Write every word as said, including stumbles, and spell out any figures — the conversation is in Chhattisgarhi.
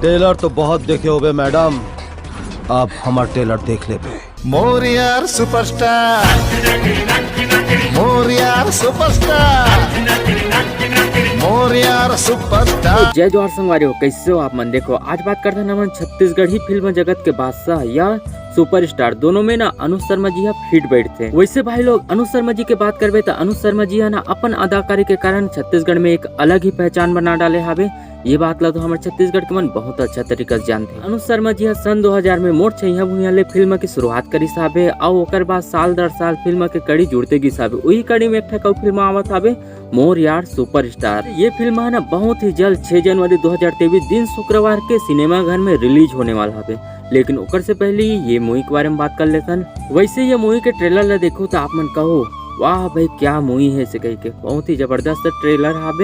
ट्रेलर तो बहुत देखे होबे मैडम, अब हमर ट्रेलर देख लेबे। मोर यार सुपरस्टार, मोर यार सुपरस्टार, मोर यार सुपरस्टार। तो जय जोहार संगवारी हो, कैसे हो आप मन? देखो, आज बात करते हैं हमन छत्तीसगढ़ी फिल्म जगत के बादशाह या सुपरस्टार, दोनों में ना अनुज शर्मा जी हा फिट बैठते हैं। वैसे भाई लोग, अनुज शर्मा जी के बात करबे तो अनुज शर्मा जी हा ना अपन अदाकारी के कारण छत्तीसगढ़ में एक अलग ही पहचान बना डाले हावे। ये बात ला तो हमर छत्तीसगढ़ के मन बहुत अच्छा तरीका से जानते हैं। अनुज शर्मा जी हा सन दो हज़ार में मोर छइहां भुइयां ले फिल्म की शुरुआत करिस हावे, अउ ओकर बाद साल दर साल फिल्म के कड़ी जुड़ते गिस हावे। उही कड़ी में एक ठक अउ फिल्म आवत हावे, मोर यार सुपरस्टार। ये फिल्म है ना बहुत ही जल्द छह जनवरी दो हज़ार तेईस दिन शुक्रवार के सिनेमाघर में रिलीज होने वाला हावे। लेकिन ओकर से पहले ये मूवी के बारे में बात कर लेथन। वैसे ये मूवी के ट्रेलर ला देखो तो आप मन कहो, "वाह भाई, क्या मूवी है," से कह के। बहुत ही जबरदस्त ट्रेलर हावे।